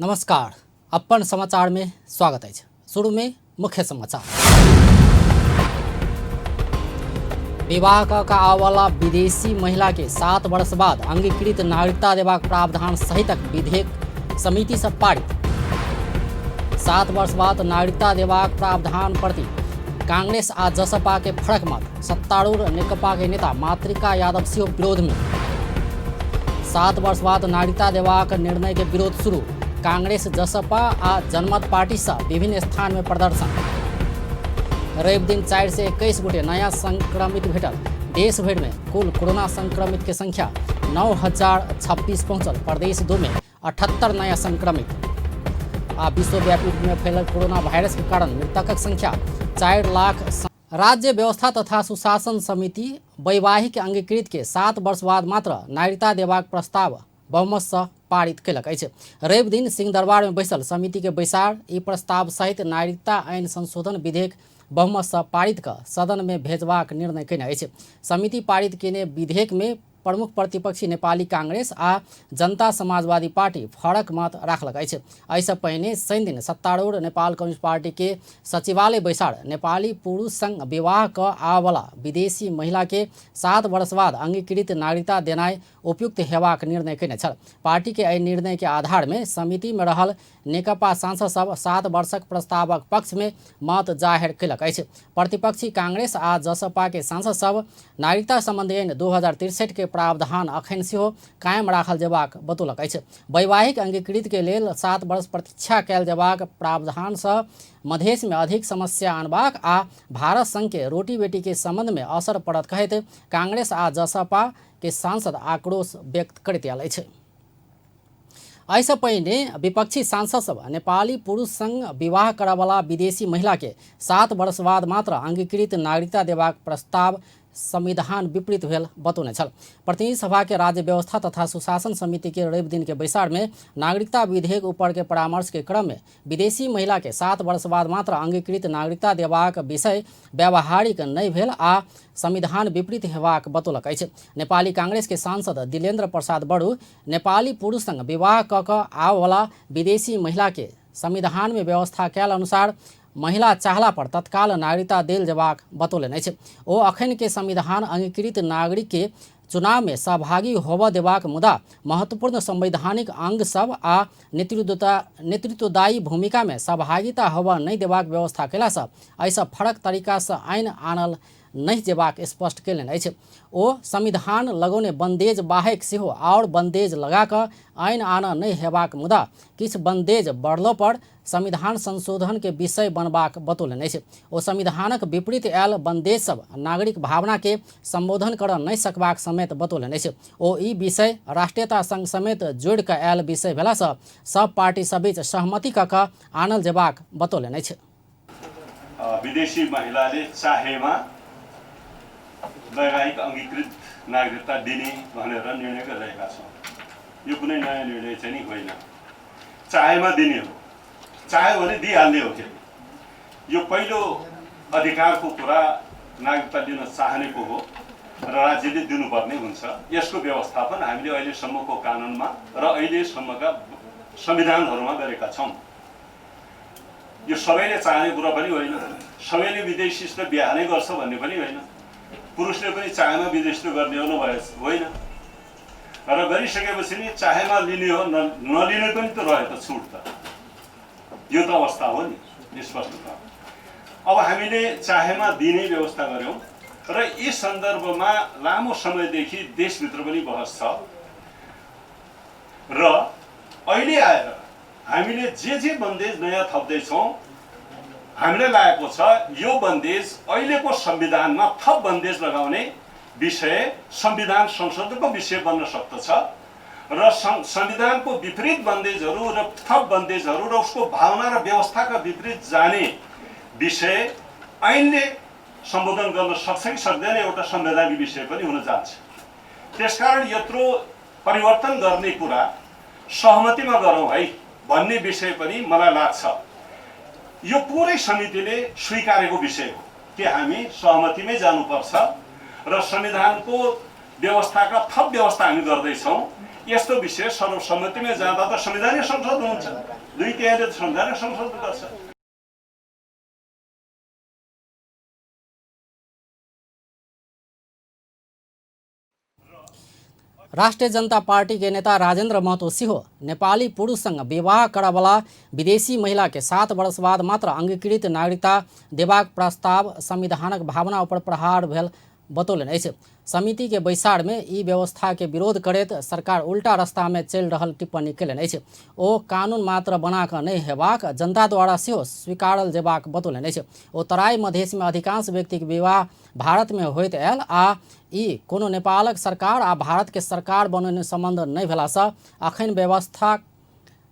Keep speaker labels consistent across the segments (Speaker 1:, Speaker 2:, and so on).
Speaker 1: नमस्कार, अपन समाचार में स्वागत अछि। शुरू में मुख्य समाचार। विवाह क आवला विदेशी महिला के 7 वर्ष बाद अंगीकृत नागरिकता देबाक प्रावधान सहितक विधेयक समिति से पारित। 7 वर्ष बाद नागरिकता देबाक प्रावधान प्रति कांग्रेस आ जसपा के फरक मत। सत्तारूढ़ नेकपा के नेता मातृका यादव सेहो विरोध में। 7 वर्ष बाद नागरिकता देबाक निर्णय के विरोध शुरू। कांग्रेस, जसपा आ जनमत पार्टी से विभिन्न स्थान में प्रदर्शन। रवि दिन 421 गोटे नया संक्रमित भेटल। देश भरि में कुल कोरोना संक्रमित के संख्या 9026 पहुंचल। प्रदेश 2 में 78 नया संक्रमित आ विश्वव्यापी रूप में फैलल कोरोना वायरस के कारण मृतकक संख्या 4 लाख। राज्य व्यवस्था तथा सुशासन समिति वैवाहिक अंगीकृत के 7 वर्ष बाद मात्र नागरिकता देबाक प्रस्ताव बहुमत से पारित केलक अछि। रवि दिन सिंहदरबार में बैसल समिति के बैसार ई प्रस्ताव सहित नागरिकता ऐन संशोधन विधेयक बहुमत से पारित क सदन में भेजबाक निर्णय केने अछि। समिति पारित केने विधेयक में प्रमुख प्रतिपक्षी नेपाली कांग्रेस आ जनता समाजवादी पार्टी फरक मत राखलक अछि। एहिसँ पहिने शनि दिन सत्तारूढ़ नेपाल कम्युनिस्ट पार्टी के सचिवालय बैसार नेपाली पुरुष संग विवाह क आवला विदेशी महिला के 7 वर्ष बाद अंगीकृत नागरिकता देनाइ उपयुक्त हेबाक निर्णय केने छल। पार्टी के एहि निर्णय के आधार में समिति में रहल नेकपा सांसद सब 7 वर्षक प्रस्तावक पक्ष में मत जाहिर केलक अछि। प्रतिपक्षी कांग्रेस आ जसपा के सांसद सब नागरिकता संबंधी ऐन 2063 के प्रावधान अखन सेहो कायम राखल जेबाक बतौलक अछि। वैवाहिक अंगीकृत के लेल 7 वर्ष प्रतीक्षा कयल जेबाक प्रावधान सँ मधेश में अधिक समस्या अनबाक आ भारत संघ के रोटी बेटी के संबंध में असर पड़त कहैत कांग्रेस आ जसपा के सांसद आक्रोश व्यक्त करैत आयल अछि। एहिसँ पहिने विपक्षी सांसद सब नेपाली पुरुष संग विवाह करऽवला विदेशी महिला के 7 वर्ष बाद मात्र अंगीकृत नागरिकता देबाक प्रस्ताव संविधान विपरीत भेल बतौने छल। प्रतिनिधि सभा के राज्य व्यवस्था तथा सुशासन समिति के रवि दिन के बैसार में नागरिकता विधेयक ऊपर के परामर्श के क्रम में विदेशी महिला के 7 वर्ष बाद मात्र अंगीकृत नागरिकता देबाक विषय व्यावहारिक नहि भेल आ संविधान विपरीत हेबाक बतौलक अछि। नेपाली कांग्रेस के सांसद दिलेन्द्र प्रसाद बडू नेपाली पुरुष संग विवाह क क आवला विदेशी महिला के संविधान में व्यवस्था कयल अनुसार महिला चाहला पर तत्काल नागरिकता देल जेबाक बतौलनि अछि। ओ अखन के संविधान अंगीकृत नागरिक के चुनाव में सहभागी होबऽ देबाक मुदा महत्वपूर्ण संवैधानिक अंग सब आ नेतृत्वदायी भूमिका में सहभागिता होबऽ नहि देबाक व्यवस्था कयलासँ एहिसँ फरक तरीकासँ ऐन आनल नहि जेबाक स्पष्ट कयलनि अछि। ओ संविधान लगौने बन्देज बाहेक सेहो आओर बन्देज लगा कऽ ऐन आनऽ नहि हेबाक मुदा किछु बन्देज बढ़लो पर संविधान संशोधन के विषय बनबाक बतौलनि अछि। ओ संविधानक विपरीत आयल बन्देज सब नागरिक भावना के संबोधन करऽ नहि सकबाक समेत बतौलनि अछि। ओ ई विषय राष्ट्रीयता संग समेत जोड़ि कऽ आयल विषय भेलासँ सब पार्टी सब बीच सहमति कऽ कऽ आनल जेबाक बतौलनि अछि।
Speaker 2: विदेशी महिलाले चाहेमा वैवाहिक अङ्गीकृत नागरिकता दिने भनेर निर्णय गरिरहेका छौँ। यो कुनै नयाँ निर्णय चाहिँ नि होइन। चाहेमा दिने हो, चाह्यो भने दिइहाल्ने हो। फेरि यो पहिलो अधिकारको कुरा नागरिकता लिन चाहनेको हो र राज्यले दिनुपर्ने हुन्छ। यसको व्यवस्थापन हामीले अहिलेसम्मको कानुनमा र अहिलेसम्मका संविधानहरूमा गरेका छौँ। यो सबैले चाहने कुरा पनि होइन, सबैले विदेशीसित बिहा नै गर्छ भन्ने पनि होइन, पुरुषले पनि चाहेमा विदेशी गर्ने हो नभए होइन, र गरिसकेपछि नि चाहेमा लिने हो नलिने पनि त रह्यो त छुट त। यो त अवस्था हो नि स्पष्टता। अब हामीले चाहेमा दिने व्यवस्था गऱ्यौँ र यस सन्दर्भमा लामो समयदेखि देशभित्र पनि बहस छ र अहिले आएर हामीले जे जे बन्देज नयाँ थप्दैछौँ, हामीलाई लागेको छ यो बन्देज अहिलेको संविधानमा थप बन्देज लगाउने विषय संविधान संशोधनको विषय बन्न सक्दछ र संविधानको विपरीत बन्देजहरू र थप बन्देजहरू र उसको भावना र व्यवस्थाका विपरीत जाने विषय ऐनले सम्बोधन गर्न सक्छ कि सक्दैन एउटा संवैधानिक विषय पनि हुन जान्छ। त्यसकारण यत्रो परिवर्तन गर्ने कुरा सहमतिमा गरौँ है भन्ने विषय पनि मलाई लाग्छ। यो पुरै समितिले स्वीकारेको विषय हो कि हामी सहमतिमै जानुपर्छ र संविधानको व्यवस्थाका थप व्यवस्था हामी गर्दैछौँ। यस्तो विषय सर्वसम्मतिमै जाँदा त संवैधानिक संशोधन हुन्छ, 2/3 त संवैधानिक संशोधन गर्छ।
Speaker 1: राष्ट्रिय जनता पार्टी के नेता राजेंद्र महतो सेहो नेपाली पुरुषसँग विवाह करऽवला विदेशी महिला के 7 वर्ष बाद मात्र अंगीकृत नागरिकता देबाक प्रस्ताव संविधानक भावना ऊपर प्रहार भेल बतौलनि अछि। समिति के बैसार में ई व्यवस्था के विरोध करैत सरकार उल्टा रास्ता में चलि रहल टिप्पणी कयलनि अछि। ओ कानून मात्र बना कऽ नहि हेबाक, जनता द्वारा सेहो स्वीकारल जेबाक बतौलनि अछि। ओ तराई मधेश में अधिकांश व्यक्तिक विवाह भारत में होइत आयल आ ई कोनो नेपालक सरकार आ भारत के सरकार बनौने संबंध नहि भेलासँ अखन व्यवस्था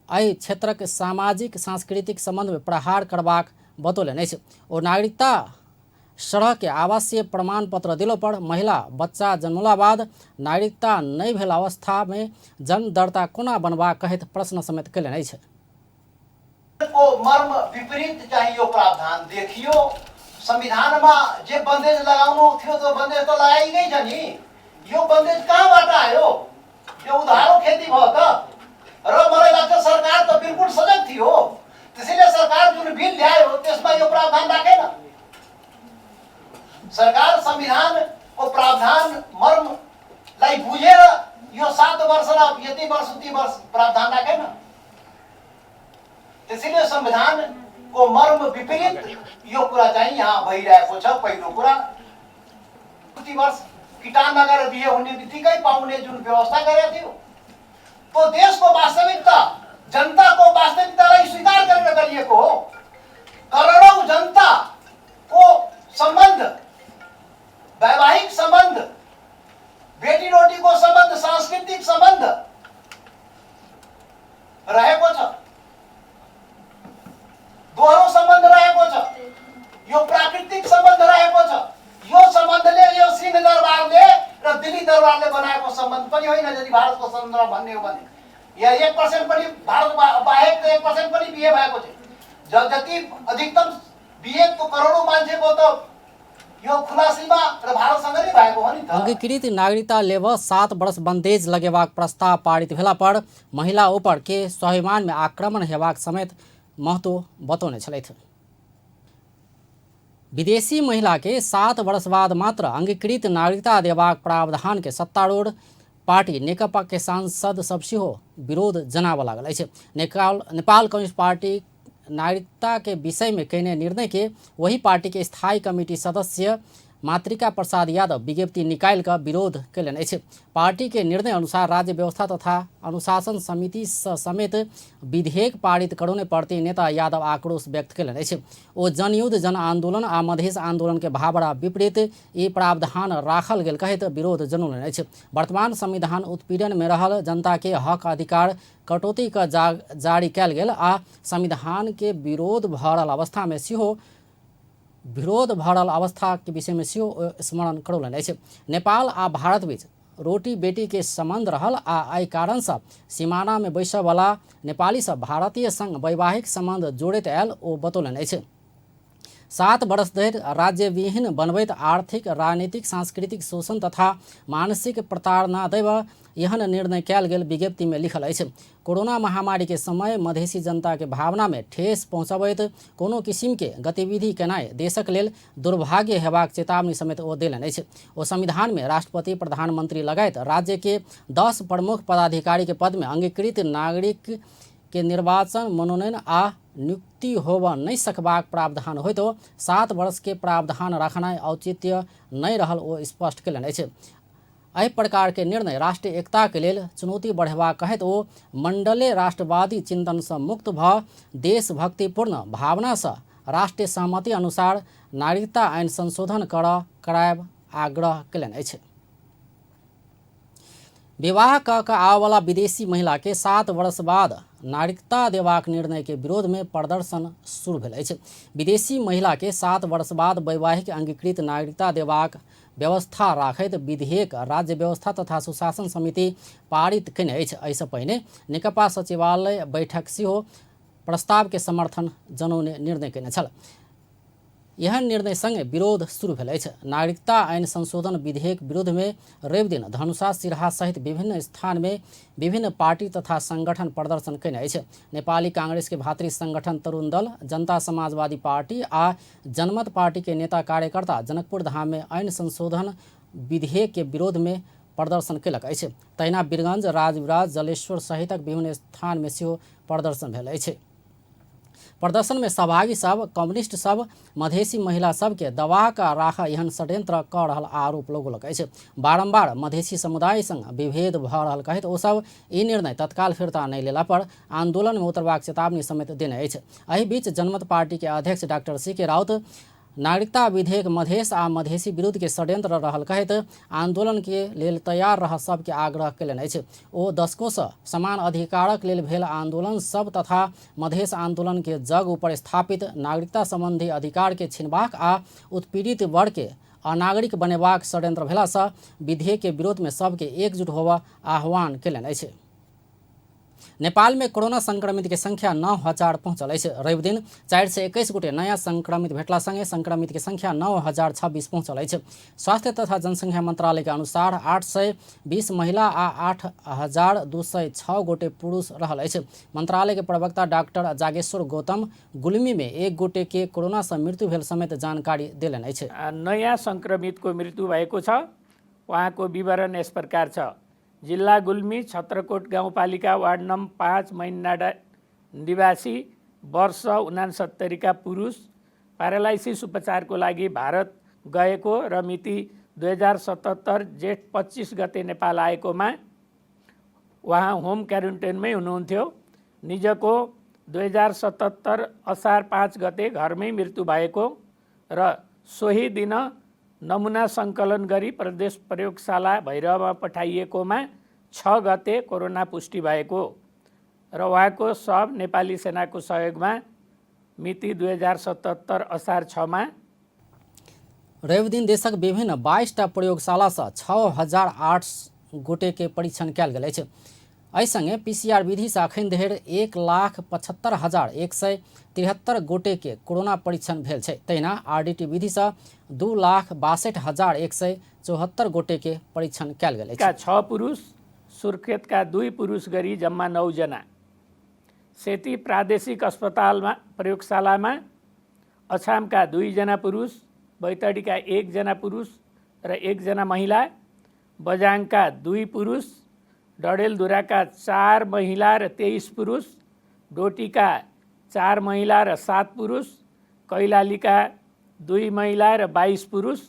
Speaker 1: एहि क्षेत्रक सामाजिक सांस्कृतिक संबंध में प्रहार करबाक बतौलनि अछि। ओ नागरिकता सरह के आवासीय प्रमाण पत्र दिलो पर महिला बच्चा जन्मला बाद नागरिकता नहि भेल अवस्था में जन्म दर्ता कोना बनबाक कहैत प्रश्न समेत कयलनि अछि।
Speaker 3: को मर्म विपरीत चाहिँ यो प्रावधान देखियो। संविधानमा जे बन्देज लगाउनु थियो त्यो बन्देज त लगाइकै छ नि, यो बन्देज कहाँबाट आयो? यो उधारो खेती भयो त। र मलाई लाग्छ सरकार त बिल्कुल सजग थियो, त्यसैले सरकार जुन बिल ल्यायो त्यसमा यो प्रावधान राखेन। सरकार संविधानको प्रावधान मर्मलाई बुझेर यो 7 वर्ष र यति वर्ष उति वर्ष प्रावधान राखेन। त्यसैले संविधानको मर्म विपरीत यो कुरा चाहिँ यहाँ भइरहेको छ। पहिलो कुरा, प्रति वर्ष किटान नगरेर बिहे हुने बित्तिकै पाउने जुन व्यवस्था गरेको थियो त्यो देशको वास्तविकता, जनताको वास्तविकतालाई स्वीकार गरेर गरिएको हो। करोडौँ जनताको सम्बन्ध, वैवाहिक सम्बन्ध, बेटी रोटीको सम्बन्ध, सांस्कृतिक सम्बन्ध रहेको छ, दोहोरो सम्बन्ध रहेको छ, यो प्राकृतिक सम्बन्ध रहेको छ। यो सम्बन्धले यो सिंहदरबारले र दिल्ली दरबारले बनाएको सम्बन्ध पनि होइन। यदि भारतको सन्दर्भ भन्ने हो भने यहाँ 1% पनि भारत बाहेक त 1% पनि बिहे भएको छ। जति अधिकतम बिहे त करोडौँ मान्छेको त यो खुला सीमा र भारतसँग नै भएको हो नि त।
Speaker 1: अंगीकृत नागरिकता लेब 7 वर्ष बन्देज लगेबाक प्रस्ताव पारित भेला पर महिला ऊपर के स्वाभिमान में आक्रमण हेबाक समेत महतो बतौने छलथि। विदेशी महिला के 7 वर्ष बाद मात्र अंगीकृत नागरिकता देबाक प्रावधान के सत्तारूढ़ पार्टी नेकपा के सांसद सब सेहो विरोध जनाबऽ लागल अछि। नेपाल कम्युनिस्ट पार्टी नागरिकता के विषय में कयने निर्णय के वही पार्टी के स्थायी कमिटी सदस्य मातृका प्रसाद यादव विज्ञप्ति निकालि कऽ विरोध कयलनि अछि। पार्टी के निर्णय अनुसार राज्य व्यवस्था तथा अनुशासन समिति समेत विधेयक पारित करौने प्रति नेता यादव आक्रोश व्यक्त कयलनि अछि। ओ जनयुद्ध जन आंदोलन आ मधेश आंदोलन के भावना विपरीत ई प्रावधान राखल गेल कहैत विरोध जनौलनि अछि। वर्तमान संविधान उत्पीड़न में रहल जनता के हक अधिकार कटौती कऽ जारी कयल गेल आ संविधान के विरोध भऽ रहल अवस्था में सेहो विरोध भऽ रहल अवस्था के विषय में सेहो स्मरण करौलनि अछि। नेपाल आ भारत बीच रोटी बेटी के संबंध रहल आ एहि कारण सँ सीमाना में बैसयवला नेपाली सब भारतीय संग वैवाहिक संबंध जोड़ैत आयल ओ बतौलनि अछि। 7 वर्ष धरि राज्यविहीन बनबैत आर्थिक, राजनीतिक, सांस्कृतिक शोषण तथा मानसिक प्रताड़ना दैव एहन निर्णय कयल गेल विज्ञप्ति में लिखल अछि। कोरोना महामारी के समय मधेसी जनता के भावना में ठेस पहुंचबैत कोनो किसिम के गतिविधि केनाइ देशक लेल दुर्भाग्य हेबाक चेतावनी समेत ओ देलनि अछि। ओ संविधान में राष्ट्रपति, प्रधानमंत्री लगायत राज्य के 10 प्रमुख पदाधिकारी के पद में अंगीकृत नागरिक के निर्वाचन, मनोनयन आ नियुक्ति होबऽ नहि सकबाक प्रावधान होइतो 7 वर्ष के प्रावधान रखनाइ औचित्य नहि रहल ओ स्पष्ट कयलनि अछि। एहि प्रकार के निर्णय राष्ट्रीय एकता के लेल चुनौती बढ़ेबाक कहैत ओ मंडले राष्ट्रवादी चिंतन सँ मुक्त भऽ देशभक्तिपूर्ण भावना सँ राष्ट्रीय सहमति अनुसार नागरिकता ऐन संशोधन करायब आग्रह कयलनि अछि। विवाह कऽ कऽ आबऽवला विदेशी महिला के 7 वर्ष बाद नागरिकता देबाक निर्णय के विरोध में प्रदर्शन शुरू भेल अछि। विदेशी महिला के 7 वर्ष बाद वैवाहिक अंगीकृत नागरिकता देबाक व्यवस्था राखैत विधेयक राज्य व्यवस्था तथा सुशासन समिति पारित कयने अछि। एहिसँ पहिने नेकपा सचिवालय बैठक सेहो प्रस्ताव के समर्थन जनौने निर्णय कयने छल। एहन निर्णय संगे विरोध शुरू भेल अछि। नागरिकता ऐन संशोधन विधेयक विरोध में रविदिन धनुषा, सिरहा सहित विभिन्न स्थान में विभिन्न पार्टी तथा संगठन प्रदर्शन कयने अछि। नेपाली कांग्रेस के भातृ संगठन तरुण दल, जनता समाजवादी पार्टी आ जनमत पार्टी के नेता कार्यकर्ता जनकपुर धाम में ऐन संशोधन विधेयक के विरोध में प्रदर्शन कयलक अछि। तहिना वीरगंज, राजविराज, जलेश्वर सहितक विभिन्न स्थान में सेहो प्रदर्शन भेल अछि। प्रदर्शन में सहभागी सब कम्युनिस्ट सब मधेसी महिला सबके दबा कऽ राख एहन षड्यंत्र कऽ रहल आरोप लगौलक अछि। बारम्बार मधेसी समुदाय संग विभेद भऽ रहल कहैत ओ सब ई निर्णय तत्काल फिर्ता नहि लेला पर आंदोलन में उतरबाक चेतावनी समेत देने अछि। एहि बीच जनमत पार्टी के अध्यक्ष डॉक्टर सी के राउत नागरिकता विधेयक मधेश आ मधेसी विरुद्ध के षड्यंत्र रहल कहैत आंदोलन के लेल तैयार रह सबके आग्रह कयलनि अछि। ओ दशकों समान अधिकारक लेल भेल आंदोलन सब तथा मधेश आंदोलन के जग ऊपर स्थापित नागरिकता संबंधी अधिकार के छिनबाक आ उत्पीड़ित वर्ग के अनागरिक बनेबाक षड्यंत्र भेलासँ विधेयक के विरोध में सबके एकजुट होबऽ आह्वान कयलनि अछि। नेपाल में कोरोना संक्रमित के संख्या 9,000 पहुंचल अछि। रविदिन 421 गोटे नया संक्रमित भेटला संगे संक्रमित के संख्या 9,026 पहुंचल अछि। स्वास्थ्य तथा जनसंख्या मंत्रालय के अनुसार 820 महिला आ 8,206 गोटे पुरुष रहल अछि। मंत्रालय के प्रवक्ता डॉक्टर जागेश्वर गौतम गुल्मी में 1 गोटे के कोरोना से मृत्यु भेल समेत जानकारी देलनि अछि।
Speaker 4: नयाँ संक्रमितको मृत्यु भएको छ। उहाँको विवरण यस प्रकार छ। जिल्ला गुल्मी छत्रकोट गाउँपालिका वार्ड नम्बर 5 मैनाडा निवासी वर्ष 69 का पुरुष प्यारालाइसिस उपचारको लागि भारत गएको र मिति 2077 जेठ 25 गते नेपाल आएकोमा उहाँ होम क्वारेन्टाइनमै हुनुहुन्थ्यो। निजको 2077 असार 5 गते घरमै मृत्यु भएको र सोही दिन नमुना सङ्कलन गरी प्रदेश प्रयोगशाला भैरवमा पठाइएकोमा 6 गते कोरोना पुष्टि भएको र उहाँको शव नेपाली सेनाको सहयोगमा मिति 2077 असार 6 मा
Speaker 1: रविदिन देशक विभिन्न 22 टा प्रयोगशालासँ 6,008 गोटे के परीक्षण कयल गेल अछि। एहि संगे पीसीआर विधिसँ अखन धरि 1,75,173 गोटे के कोरोना परीक्षण भेल छै। तहिना आरडीटी विधिसँ 2,62,174 गोटे के परीक्षण कयल गेल अछि।
Speaker 4: का 6 पुरुष, सुर्खेतका 2 पुरुष गरी जम्मा 9 जना। सेती प्रादेशिक अस्पतालमा प्रयोगशालामा अछामका 2 जना पुरुष, बैतडीका 1 जना पुरुष र 1 जना महिला, बजाङका 2 पुरुष, डडेलधुराका 4 महिला र 23 पुरुष, डोटीका 4 महिला र 7 पुरुष, कैलालीका 2 महिला र 22 पुरुष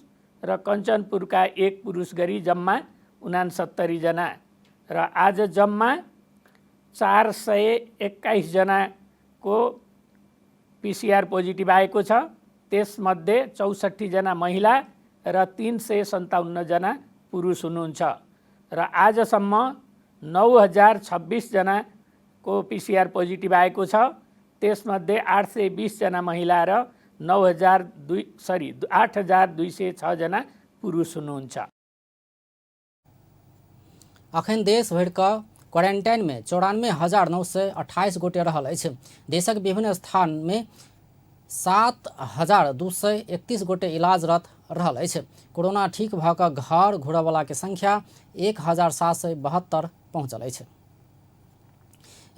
Speaker 4: र कञ्चनपुरका 1 पुरुष गरी जम्मा 69 जना र आज जम्मा 421 जनाको पीसीआर पोजिटिभ आएको छ। त्यसमध्ये 64 जना महिला र 357 जना पुरुष हुनुहुन्छ र आजसम्म 9,026 जनाको पीसीआर पोजिटिभ आएको छ। त्यसमध्ये 820 जना महिला र 8,206 जना पुरुष हुनुहुन्छ।
Speaker 1: अखन देश भरिक क्वारेंटाइन में 94,928 गोटे रहल अछि। देशक विभिन्न स्थान में 7,231 गोटे इलाजरत रहल अछि। कोरोना ठीक भऽ कऽ घर घुरयवला के संख्या 1,772 पहुँचल अछि।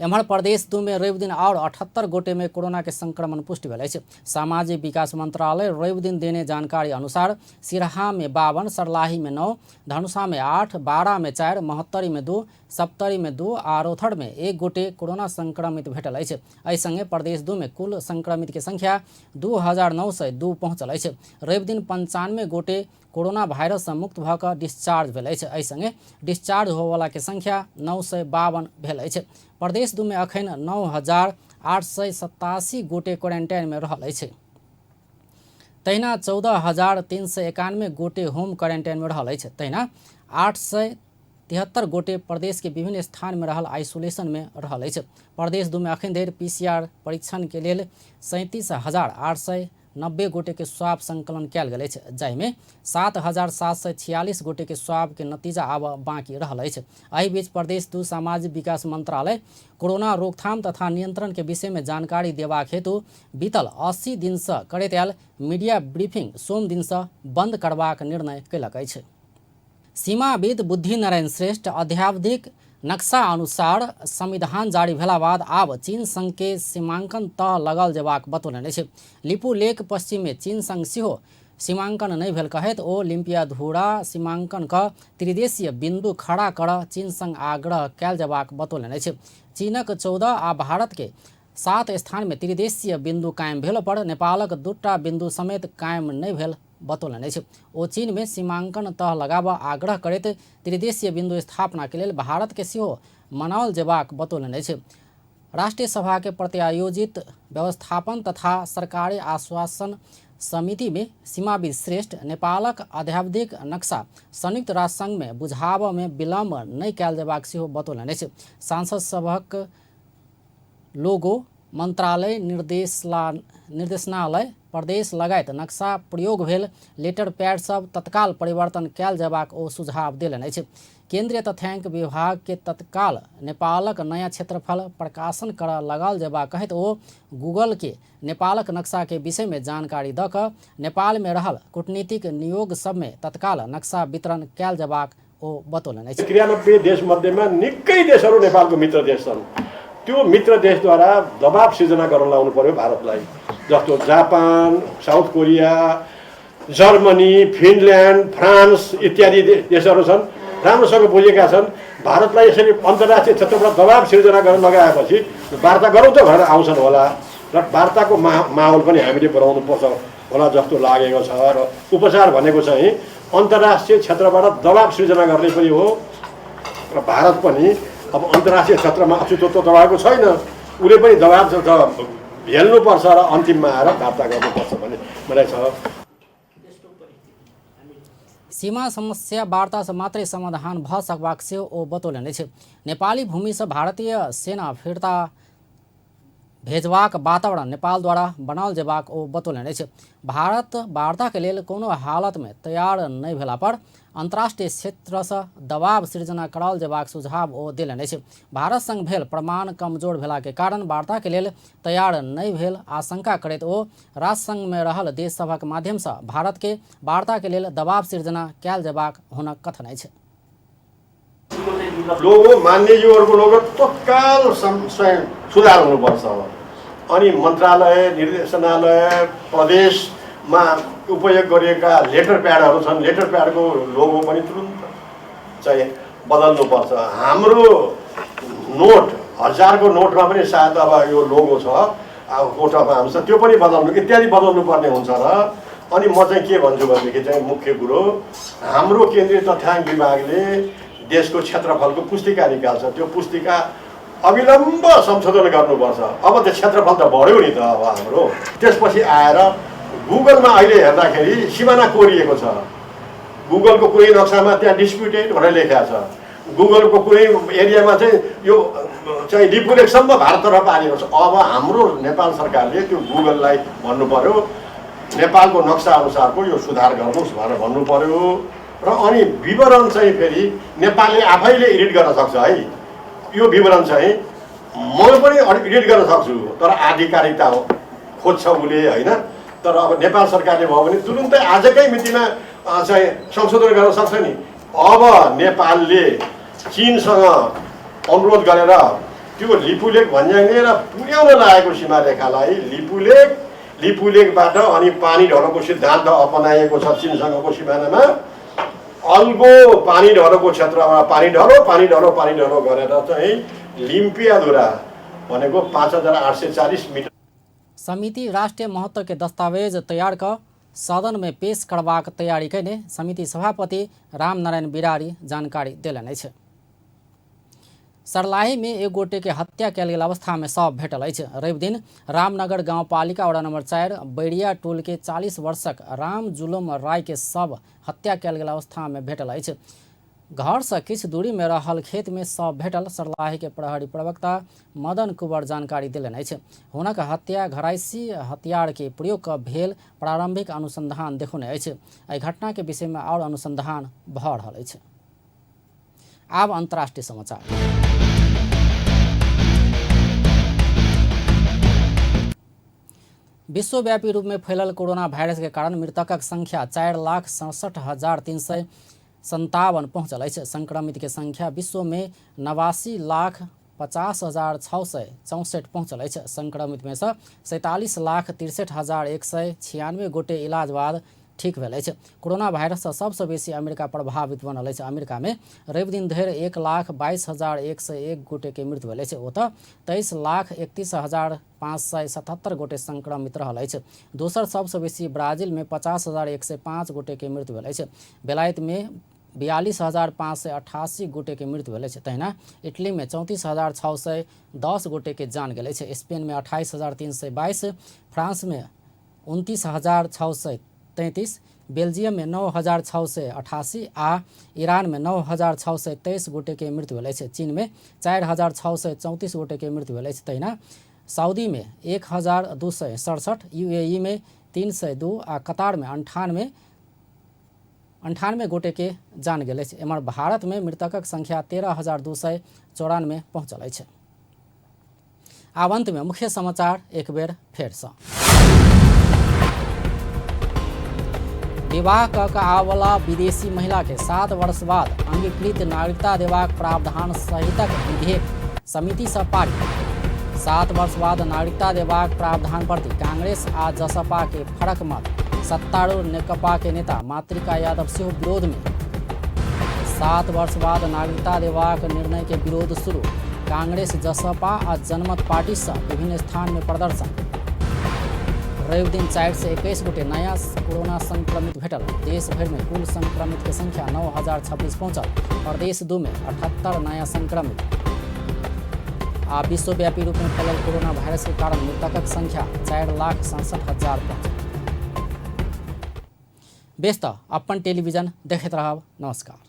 Speaker 1: एम्हर प्रदेश 2 में रविदिन आओर 78 गोटे में कोरोना के संक्रमण पुष्टि भेल अछि। सामाजिक विकास मंत्रालय रविदिन देने जानकारी अनुसार सिरहा में 52, सर्लाही में 9, धनुषा में 8, बारा में 4, महोत्तरी में 2, सप्तरी में 2 आ रौथर में 1 गोटे कोरोना संक्रमित भेटल अछि। एहि संगे प्रदेश 2 में कुल संक्रमित के संख्या 2,902 पहुँचल अछि। रविदिन 95 गोटे कोरोना वायरस से मुक्त भऽ कऽ डिस्चार्ज भेल अछि। एहि संगे डिस्चार्ज होबयवला के संख्या 952 भेल अछि। प्रदेश 2 में अखन 9,887 गोटे क्वारेंटाइन में रहल अछि। तहिना 14,391 गोटे होम क्वारेंटाइन में रहल अछि। तहिना 873 गोटे प्रदेश के विभिन्न स्थान में रहल आइसोलेशन में रहल अछि। प्रदेश 2 में अखन धरि पीसीआर परीक्षण के लेल 37,889 90 गोटे के स्वाब संकलन कयल गेल अछि, जाहिमे 7,746 गोटे के स्वाब के नतीजा आब बाँकी रहल अछि। एहि बीच प्रदेश 2 सामाजिक विकास मंत्रालय कोरोना रोकथाम तथा नियंत्रण के विषय में जानकारी देबाक हेतु बीतल 80 दिनसँ करैत आयल मीडिया ब्रीफिंग सोम दिनसँ बंद करबाक निर्णय कयलक अछि। सीमाविद बुद्धि नारायण श्रेष्ठ अध्यावधिक नक्शा अनुसार संविधान जारी भेला बाद आब चीन संघ के सीमांकन तह लगल जेबाक बतौलनि अछि। लिपुलेख पश्चिम में चीन संघ सेहो सीमांकन नहि भेल कहैत ओ लिम्पियाधुरा सीमांकन क त्रिदेशीय बिंदु खड़ा कर चीन संग आग्रह कयल जेबाक बतौलनि अछि। चीनक 14 आ भारत के 7 स्थान में त्रिदेशीय बिंदु कायम भेलो पर नेपालक 2टा बिंदु समेत कायम नहि भेल बतौलनि अछि। ओ चीन में सीमांकन तह लगाबऽ आग्रह करैत त्रिदेशीय बिंदु स्थापना के लेल भारत के सेहो मनाओल जेबाक बतौलनि अछि। राष्ट्रीय सभा के प्रत्यायोजित व्यवस्थापन तथा सरकारी आश्वासन समिति में सीमाविद श्रेष्ठ नेपालक अध्यावधिक नक्शा संयुक्त राष्ट्र संघ में बुझाबऽ में विलम्ब नहि कयल जेबाक सेहो बतौलनि अछि। सांसद सभक लोगो, मंत्रालय, निर्देशनालय, प्रदेश लगायत नक्शा प्रयोग भेल लेटर पैड सब तत्काल परिवर्तन कयल जेबाक ओ सुझाव देलनि अछि। केंद्रीय तथ्यांक विभाग के तत्काल नेपालक नया क्षेत्रफल प्रकाशन करऽ लगल जेबाक कहैत ओ गूगल के नेपालक नक्शा के विषय में जानकारी दऽ कऽ नेपाल में रहल कूटनीतिक नियोग सब में तत्काल नक्शा वितरण कयल जेबाक ओ बतौलनि अछि।
Speaker 5: 93 देश मध्येमा निकै देशहरू नेपालको मित्र देश छन्। त्यो मित्र देशद्वारा दबाब सिर्जना गर्न लाउनु पर्यो भारतलाई, जस्तो Japan, South Korea, Germany, Finland, France इत्यादि देशहरू छन्, राम्रोसँग बुझेका छन्। भारतलाई यसरी अन्तर्राष्ट्रिय क्षेत्रबाट दबाब सिर्जना गर्न लगाएपछि वार्ता गरौँ त भनेर आउँछन् होला र वार्ताको माहौल पनि हामीले बनाउनुपर्छ होला जस्तो लागेको छ। र उपचार भनेको चाहिँ अन्तर्राष्ट्रिय क्षेत्रबाट दबाब सिर्जना गर्ने पनि हो र भारत पनि अब अन्तर्राष्ट्रिय क्षेत्रमा अछुतो त रहेको छैन, उसले पनि दबाब हेल्नुपर्छ र अन्तिममा आएर वार्ता गर्नुपर्छ भन्ने मलाई छ।
Speaker 1: सीमा समस्या वार्ता से मात्रै समाधान भ सकबाक सेहो ओ बतौलनि अछि। नेपाली भूमिसँ भारतीय सेना फिर्ता भेजबाक वातावरण नेपालद्वारा बनाओल जेबाक ओ बतौलनि अछि। भारत वार्ताके लेल कोनो हालतमे तैयार नहि भेला पर अन्तर्राष्ट्रिय क्षेत्रसँ दबाव सिर्जना कराओल जेबाक सुझाव ओ देलनि अछि। भारत संग भेल प्रमाण कमजोर भेलाके कारण वार्ताके लेल तैयार नहि भेल आशंका करैत ओ राष्ट्रसंघमे रहल देशसभक माध्यमसँ भारतके वार्ताके लेल दबाव सिर्जना कयल जेबाक हुनक कथन अछि।
Speaker 5: लोगो मान्यज्यूहरूको लोगो तत्काल सुधार हुनुपर्छ। अनि मन्त्रालय, निर्देशनालय, प्रदेशमा उपयोग गरिएका लेटर प्याडहरू छन्, लेटर प्याडको लोगो पनि तुरुन्त चाहिँ बदल्नुपर्छ। हाम्रो नोट 1000को नोटमा पनि सायद अब यो लोगो छ, अब कोट अफ आर्म्स छ, त्यो पनि बदल्नु इत्यादि बदल्नु पर्ने हुन्छ। र अनि म चाहिँ के भन्छु भनेदेखि चाहिँ मुख्य कुरो हाम्रो केन्द्रीय तथ्याङ्क विभागले देशको क्षेत्रफलको पुस्तिका निकाल्छ, त्यो पुस्तिका अविलम्ब संशोधन गर्नुपर्छ। अब त्यो क्षेत्रफल त बढ्यो नि त अब हाम्रो। त्यसपछि आएर गुगलमा अहिले हेर्दाखेरि सिमाना कोरिएको छ, गुगलको कुनै नक्सामा त्यहाँ डिस्प्युटेड भनेर लेखेको छ, गुगलको कुनै एरियामा चाहिँ यो चाहिँ लिपुलेखसम्म भारततर्फ पारेको छ। अब हाम्रो नेपाल सरकारले त्यो गुगललाई भन्नु पर्यो नेपालको नक्सा अनुसारको यो सुधार गर्नुहोस् भनेर भन्नु पर्यो। र अनि विवरण चाहिँ फेरि नेपालले आफैले एडिट गर्न सक्छ है, यो विवरण चाहिँ म पनि एडिट गर्न सक्छु, तर आधिकारिकता हो खोज्छ उसले होइन। तर अब नेपाल सरकारले भयो भने तुरुन्तै आजकै मितिमा चाहिँ संशोधन गर्न सक्छ नि। अब नेपालले चिनसँग अनुरोध गरेर त्यो लिपुलेख भन्ज्याङ र पुर्याउन लागेको सीमारेखालाई लिपुलेख, लिपुलेखबाट अनि पानी ढलोको सिद्धान्त अपनाइएको छ चिनसँगको सिमानामा, अल्गो पानी ढलोको क्षेत्रमा पानी ढलो पानी ढलो पानी ढलो गरेर चाहिँ लिम्पियाधुरा भनेको 5840 मिटर।
Speaker 1: समिति राष्ट्रिय महत्व के दस्तावेज तैयार क सदन में पेश करबाक तैयारी कयने समिति सभापति रामनारायण बिरारी जानकारी देलनि अछि। सर्लाही में एक गोटे के हत्या कयल गेल अवस्था में शव भेटल अछि। रवि दिन रामनगर गाउँपालिका वडा नंबर 4 बैरिया टोल के 40 वर्षक राम जुलुम राय के शव हत्या कयल गेल अवस्था में भेटल अछि। घर से किछु दूरी में रहल खेत में शव भेटल सर्लाही के प्रहरी प्रवक्ता मदन कुंवर जानकारी देलनि अछि। हुनक हत्या घरायसी हथियार के प्रयोग क भेल प्रारंभिक अनुसंधान देखौने अछि। एहि घटना के विषय में और अनुसंधान भऽ रहल अछि। आब अंतर्राष्ट्रीय समाचार। विश्वव्यापी रूप में फैलल कोरोना वायरस के कारण मृतकक संख्या 4,67,357 पहुंचल अछि। संक्रमित के संख्या विश्व में 89,50,664 पहुंचल अछि। संक्रमित में से 47,63,196 गोटे इलाज बाद ठीक भेल अछि। कोरोना वायरस सँ सबसँ बेसी अमेरिका प्रभावित बनल अछि। अमेरिका में रवि दिन धरि 1,22,101 गोटे के मृत्यु भेल अछि। ओतऽ 23,31,577 गोटे संक्रमित रहल अछि। दोसर सबसँ बेसी ब्राजील में 50,105 गोटे के मृत्यु भेल अछि। बेलायत में 42,588 गोटे के मृत्यु भेल अछि। तहिना इटली में 34,610 गोटे के जान गेल अछि। स्पेन में 28,322, फ्रांस में 29,633, बेल्जियम में 9,688 आ ईरान में 9,623 गोटे के मृत्यु भेल अछि। चीन में 4,634 गोटे के मृत्यु भेल अछि। तहिना सऊदी में 1,267, यूएई में 302 आ कतार में 98 गोटे के जान गेल अछि। एम्हर भारत में मृतकक संख्या 13,294 पहुंचल अछि। आब अंत में मुख्य समाचार एक बेर फेरसँ। विवाह क के आवला विदेशी महिला के 7 वर्ष बाद अंगीकृत नागरिकता देबाक प्रावधान सहितक विधेयक समिति से पारित। 7 वर्ष बाद नागरिकता देबाक प्रावधान प्रति कांग्रेस आ जसपा के फरक मत। सत्तारूढ़ नेकपा के नेता मातृका यादव सेहो विरोध में। 7 वर्ष बाद नागरिकता देबाक निर्णय के विरोध शुरू। कांग्रेस, जसपा आ जनमत पार्टी से विभिन्न स्थान में प्रदर्शन। रवि दिन 421 गोटे नया कोरोना संक्रमित भेटल। देश भरि में कुल संक्रमित के संख्या 9,026 पहुंचल। प्रदेश 2 में 78 नया संक्रमित आ विश्वव्यापी रूप में फैलल कोरोना वायरस के कारण मृतकक संख्या 4,67,000 पहुंचल। बेस तऽ अपन टेलीविजन देखैत रहब। नमस्कार।